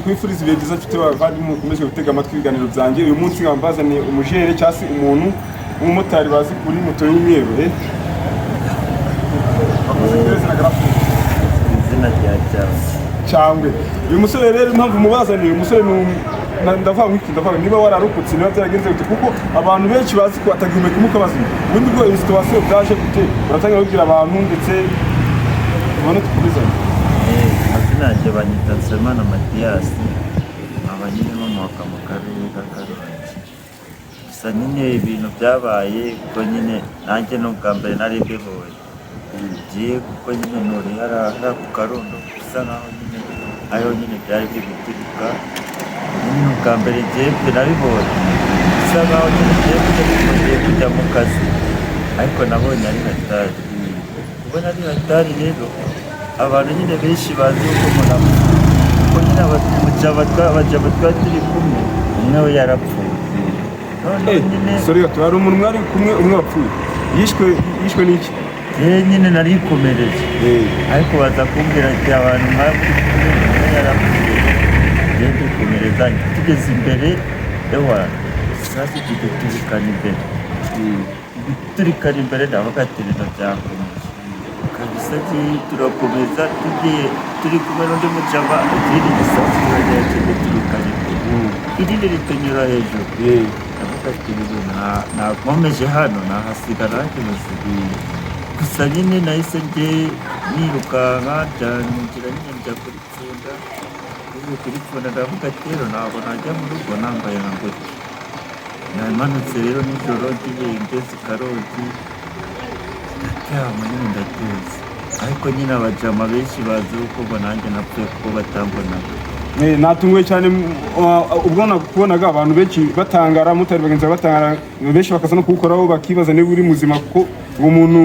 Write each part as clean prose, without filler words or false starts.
Kubifuriza ibihe byiza nshuti bavandimwe mukomeje gutega amatwi ibiganiro byanjye. Uyu munsi nkaba mbazaniye umujere cyangwa se umuntu w'umumotari bazi kuri moto y'umweru. Bakoze izina garafu. Izina rya Cyangwe. Cyangwe. Uyu musore rero, impamvu mubazaniye uyu musore ni ndavuga nk'iki, ndavuga niba wararokotse, niba byaragenze gute, kuko abantu benshi bazi ko atagihumeka umwuka bazima. Ubundi bwo iyi situation byaje gute? Uratangira kubwira abantu ndetse ubone tukomezanye. Amazina yanjye banyita Nsabimana Matiyasi, nkaba nyine nkomoka mu karere ka Karongi. Gusa nyine ibintu byabaye kuko nyine nanjye ni ubwa mbere nari mbibonye ngiye, kuko nyine nuri hariya ku Karundo, bisa nkaho nyine ariho nyine byari biri guturuka. Nyine ni ubwa mbere ngiye pe nabibonye, bisa nkaho nyine ngiye kujya mu kazi, ariko nabonye ari hatari. Kubona ari hatari rero, abantu nyine benshi bazi uko umuntu apfa, kuko nyine abajama twari turi kumwe, umwe we yarapfuye. Noneho nyine Sorry gato, hari umuntu mwari kumwe umwe wapfuye, yishwe n'iki? Njyewe nyine narikomereje, ariko baza kumbwira ati abantu mwari muri kumwe, umwe yarapfuye. Njyewe ndikomereza, tugeze imbere, ewa isasu kiduturikana imbere, guturikana imbere. Ndavuga ati ibintu byakomeje kabisa. Turakomeza, tugiye turi kumwe n'undi mujama, ikindi gisasu kiragera kiduturikana imbere, irindi ritunyura hejuru. Ndavuga ati ibi bintu nakomeje hano nahasiga nanjye ubuzima. Gusa nyine nahise njye nirukanka, ngira nyine njya kuri Pfunda. Ngeze kuri Pfunda ndavuga ati rero ntabwo najya mu rugo nambaye nka gutya. Namanutse rero nijoro, ngiye ngeze i Karongi ndaryama nyine ndatuza, ariko nyine abajama benshi bazi uko ngo nanjye napfuye kuko batambonaga. Natunguwe cyane ubwo nakubonaga abantu benshi batangara, mutari bagenzi bawe batangara, benshi bakaza no kuwukoraho bakibaza niba uri muzima, kuko uwo muntu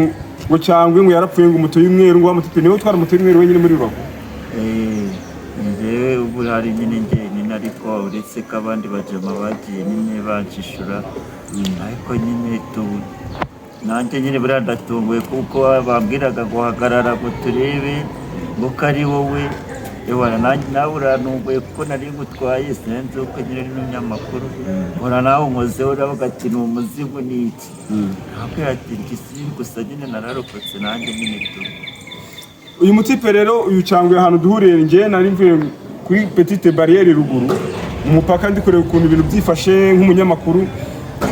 ngo Cyangwe ngo yarapfuye, ngo moto y'umweru, ngo wa mutipe niwe utwara moto y'umweru wenyine muri Rubavu. Ni njyewe ubu hari nyine njyenyine, ariko uretse ko abandi bajama bagiye nyine banshishura, ariko nyine tu nanjye nyine buriya ndatunguwe, kuko bambwiraga ngo hagarara ngo turebe ngo ko ari wowe. Ewana nanjye nawe urantunguye, kuko nari ngutwaye sinzi uko nyine uri n'umunyamakuru, mbona nawe unkozeho, uravuga ati ni umuzimu ni iki? Ntabwo ati njye gusa nyine nararokotse nanjye nyine tu. Uyu mutipe rero, uyu Cyangwe, ahantu duhuriye, njye nari mvuye kuri petite barrière ruguru mu mupaka, ndi kureba ukuntu ibintu byifashe nk'umunyamakuru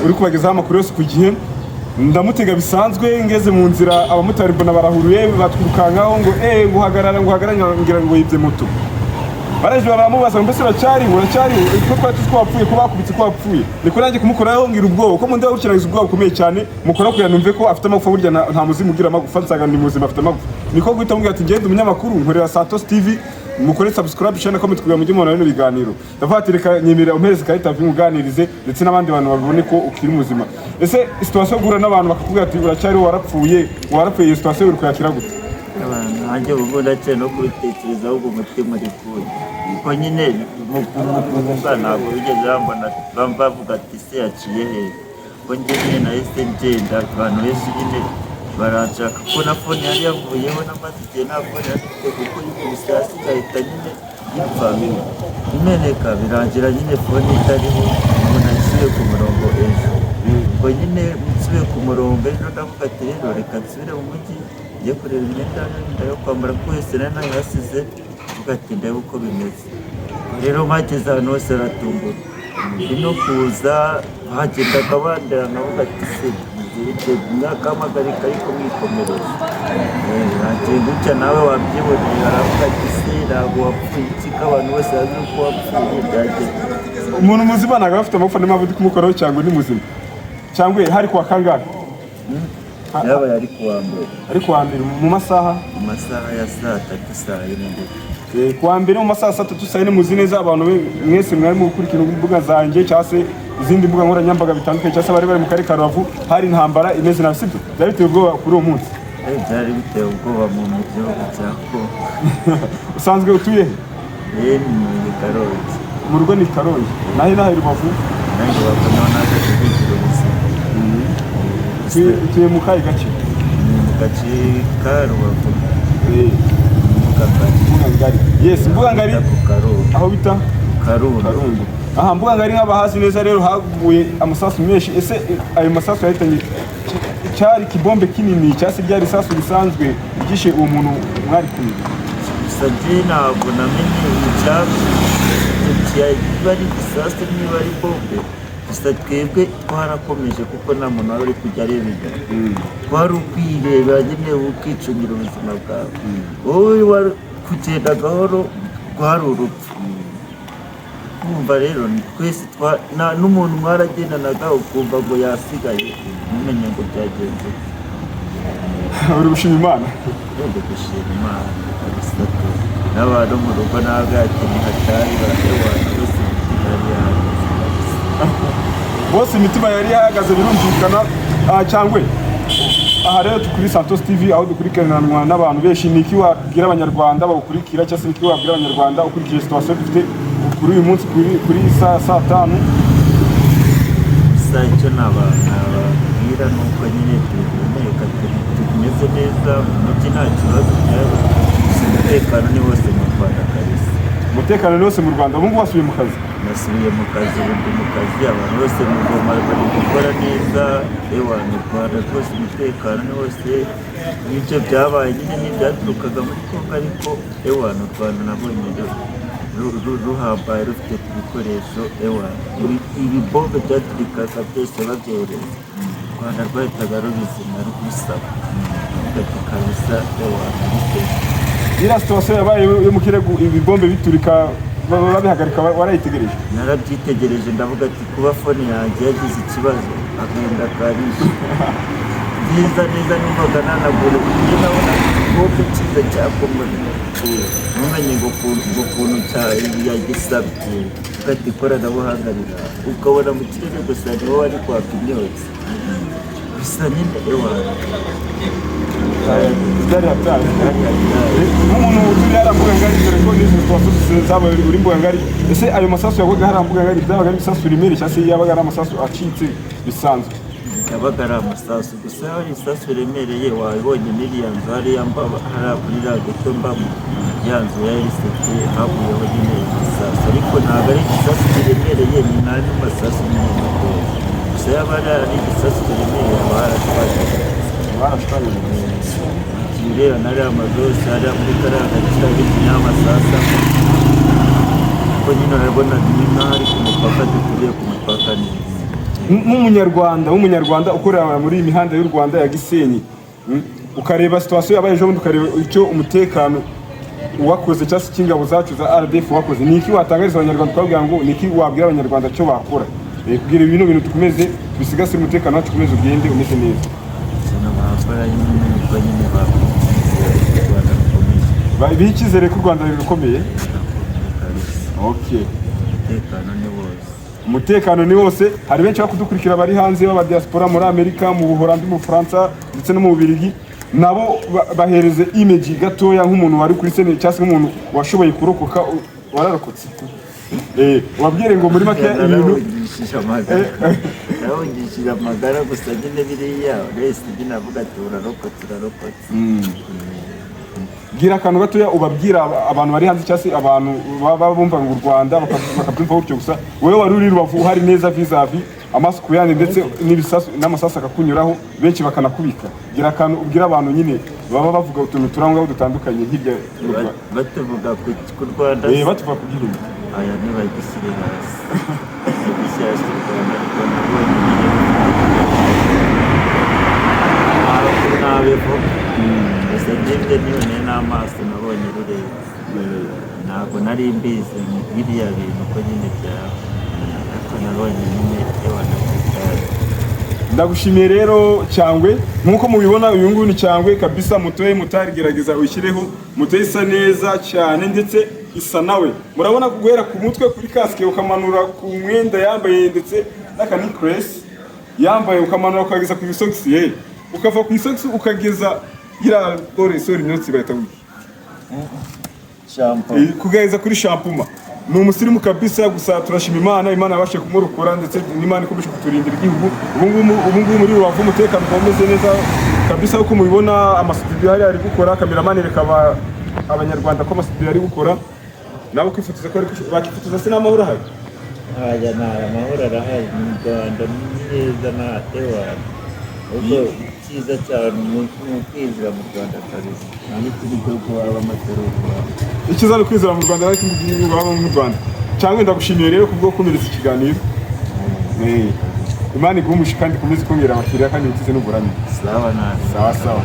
uri kubagezaho amakuru yose ku gihe. Ndamutega bisanzwe, ngeze mu nzira abamotari mbona barahuruye, batwirukankaho ngo ngo hagarara, ngo hagarara, ngira ngo yibye moto. Baraje baramubaza ngo mbese uracyari, ko twari tuzi ko wapfuye, ko bakubitse, ko wapfuye? Niko nanjye kumukoraho ngira ubwoba, ko mundeba gutya nagize ubwoba bukomeye cyane. Mukora kugira numve ko afite amagufa, burya nta muzimu ugira amagufa, nsanga ni muzima, afite amagufa. Niko guhita mubwira ati ngende umunyamakuru nkorera Santos TV, mukore subscribe, share na comment kugira ngo mujye mubona bino biganiro. Ndavuga ati reka nyemerera umpereze ikarita muganirize ndetse n'abandi bantu babone ko ukiri muzima. Ese situation yo guhura n'abantu bakakubwira ati uracyariho, warapfuye, warapfuye, iyo situation uri kuyakira gute? Abantu nanjye ubu ndakeye no kubitekereza, ahubwo umutima uri kuye, kuko nyine mu kuvuga ntabwo bigeze bambona, bavuga ati se yaciye hehe? Ko njye nyine nahise ngenda, abantu benshi nyine baranshaka, kuko na phone yari yavuyeho, namaze igihe nta phone yari mfite, kuko yikubise hasi igahita nyine ipfa imeneka, birangira nyine phone itariho. Ubu nasubiye ku murongo ejo, ubwo nyine nsubiye ku murongo ejo ndavuga ati rero reka nsubire mu mujyi njye kureba imyenda yenda yo kwambara, kuko yose nari nayihasize. Mvuga ati ndebe uko bimeze. Rero mpageze ahantu hose haratungura, no kuza hagendaga bandera, nkavuga ati se mwakamagarika, ariko mwikomereza nagiye gutya. Nawe wabyiboneye, baravuga ati se ntabwo wapfuye iki, ko abantu bose bazi uko wapfuye byagenze? Umuntu muzima ntabwo aba afite amagufa, niyo mpamvu ndi kumukoraho. Cyangwa ni muzima cyangwa hari kuwa kangahe? Yabaye ari kuwa mbere. Ari kuwa mbere mu masaha? Mu masaha ya saa 3, saa 4 gutyo. Kuwa mbere mu masaha saa 3, saa 4. Muzi neza abantu mwese mwari mu gukurikira imbuga zanjye cyangwa se izindi mbuga nkoranyambaga bitandukanye, cyangwa se bari bari mu karere ka Rubavu, hari intambara imeze nabi, sibyo? Byari biteye ubwoba kuri uwo munsi. Byari biteye ubwoba mu gihugu cya Kongo. Usanzwe utuye he? Ni Karongi. Mu rugo ni Karongi, naho inaha i Rubavu? Nanjye bakaba naje kubigira ubuzima. Utuye mu kahe gace? Ni mu gace ka Rubavu, Mbuga Ngari. Mbuga Ngari, yes, Mbuga Ngari. Ku Karongi. Aho bita? Karundo. Karundo. Aha mbuga ngari nk'abahazi neza rero haguye amasasu menshi. Ese ayo masasu yahitanye cyari kibombe kinini cyangwa se ryari isasu risanzwe ryishe uwo muntu mwari kumwe? Gusa njye ntabwo namenye niba ari igisasu, niba ari bombe. Gusa twebwe twarakomeje kuko nta muntu wari uri kujya areba inyuma, twari ukwireba nyine, ukicungira ubuzima bwawe. Wowe wari kugenda gahoro, rwari urupfu. Kumva rero ni twese n'umuntu mwaragendanaga ukumva ngo yasigaye, ntumenye ngo byagenze ute. Uri gushima Imana. Ndumva gushima Imana kabisa tu. N'abantu mu rugo ntabwo ni hatari, barahebana bose, imitima yari yahagaze kabisa. Bose imitima yari yahagaze, birumvikana. Cyangwe aha rero kuri Santos TV, aho dukurikiranwa n'abantu benshi, ni iki wabwira Abanyarwanda bawukurikira, cyangwa se ni iki wabwira Abanyarwanda ukurikije situation dufite kuri uyu munsi, kuri saa 5? Gusa icyo nababwira ni uko nyine duhumeka, tumeze neza mu mujyi, nta kibazo cyaba. Gusa umutekano ni wose mu Rwanda kabisa. Umutekano ni wose mu Rwanda. Ubu ngubu wasubiye mu kazi? Nasubiye mu kazi, ubu ndi mu kazi. Abantu bose mu Ngoma bari gukora neza. Ewa, mu Rwanda rwose umutekano ni wose. N'ibyo byabaye nyine ntibyaturukaga muri Kongo, ariko ewa, mu Rwanda nabonye ruhambaye, rufite ibikoresho. Ewa, ibibombe byaturikaga byose babyohereza, u Rwanda rwahitaga rubizima, rubisaba ati kabisa, ewa, biteze. Iriya situation yabaye yo mu kirego, ibibombe biturika babihagarika, warayitegereje? Narabyitegereje, ndavuga ati kuba phone yanjye yagize ikibazo, agahinda karishe neza neza. Numvaga nanagura ibyo, nabona igikombe cyiza cyakomeye, ntumenye ngo ukuntu yagisabye. Ugata ikoranabuhanga rira, ukabona mu kirere gusa niwo wari kwaka imyotsi gusa nyine, ewa. Byari hatari. Nk'umuntu uturiye hariya mbuga ngari, dore ko n'izi situation zabaye uri mbuga ngari, ese ayo masasu yagwaga hariya mbuga ngari byabaga ari ibisasu biremereye, cyangwa se yabaga ari amasasu acitse bisanzwe? Yabaga ari amasasu gusa. Yaba ari isasu riremereye, wabibonye n'iriya nzu hariya hariya kuri iriya geto mbamo, ya nzu ya erisete, havuyeho nyine igisasu, ariko ntabwo ari igisasu kiremereye, ni n'andi masasu nyine matoya. Gusa yaba ari igisasu kiremereye, haba haratwaye. Barashwanye. Ureba n'ariya mazu yose hariya muri kariya gace, urabizi, ni amasasu, kuko nyine urabona ni nk'aho ari ku mupaka, duturiye ku mupaka neza. Nk'umunyarwanda ukorera muri iyi mihanda y'u Rwanda ya Gisenyi, ukareba situation yabaye ejo bundi, ukareba icyo umutekano wakoze cyangwa se icyo ingabo zacu za RDF wakoze, ni iki watangariza Abanyarwanda, ukababwira ngo ni iki wabwira Abanyarwanda cyo bakora kugira bino bintu dukomeze bisigasire, umutekano wacu ukomeze ugende umeze neza? Ikintu bakora nyine ni uko nyine bakwiye u Rwanda rukomeye. Bihe icyizere ko u Rwanda rukomeye. Rukomeye kabisa. Okay. Umutekano ni wose. Umutekano ni wose. Hari benshi bakudukurikira bari hanze b'aba diaspora, muri Amerika, mu Buholandi, mu Bufaransa ndetse no mu Bubiligi. Nabo bahereze image gatoya nk'umuntu wari kuri scène, cyangwa se nk'umuntu washoboye kurokoka, wararokotse. Wabwire ngo muri make ibintu Narahungishije amagara, narahungishije amagara gusa nyine. Biriya wese nyine avuga ati urarokotse, urarokotse. Bwira akantu gatoya ubabwira abantu bari hanze, cyangwa se abantu baba bumva ngo u Rwanda bakabyumva gutyo gusa. Wowe wari uri Rubavu, uhari neza vis-a-vis, amaso ku yandi, ndetse n'ibisasu n'amasasu akakunyuraho, benshi bakanakubika. Gira akantu ubwira abantu nyine baba bavuga utuntu turi aho ngaho dutandukanye hirya mu Rwanda. Batuvuga ku Rwanda? Batuva ku gihugu. Aya, ntibagishyire hasi, bagishyire hasi u Rwanda. Rwanda rwonyine ntabwo nabivuga gusa njye niboneye n'amaso, nabonye rurenze. Ntabwo nari mbizi biriya bintu ko nyine byaba, ariko nabonye nyine ewana bitari. Ndagushimiye rero Cyangwe. Nk'uko mubibona, uyu nguyu ni Cyangwe kabisa. Moto ye mutari, gerageza uyishyireho. Moto ye isa neza cyane, ndetse isa nawe. Murabona guhera ku mutwe kuri casque, ukamanura ku mwenda yambaye, ndetse n'akanikuresi yambaye, ukamanura ukageza ku isogisi ye, ukava ku isogisi ukageza iriya dore sori imyotsi bahita gutya. Shampo. Kugeza kuri shampuma. Ni umusirimu kabisa. Gusa turashima Imana, Imana yabashije kumurokora, ndetse n'Imana ikomeje kuturindira igihugu. Ubu ngubu muri Rubavu umutekano ukaba umeze neza kabisa, uko mubibona amasitudiyo hariya ari gukora. Cameraman, reka Abanyarwanda ko amasitudiyo ari gukora. Nabo kwifotoza ko bakifotoza se n'amahoro ahari? Aya ni amahoro arahari mu Rwanda, ni heza na ewana. Ubwo icyiza cyane ni ukwinjira mu Rwanda kabisa, nta n'ikindi gihugu wabamo atari u Rwanda. Icyiza ni ukwizera mu Rwanda, ariko ikindi gihugu waba mu Rwanda. Cyangwa ndagushimiye rero kubwo kumereza ikiganiro. Imana iguhe umugisha kandi ikomeze kongera abakiriya kandi ikize n'uburame. Sawa nawe. Sawa sawa.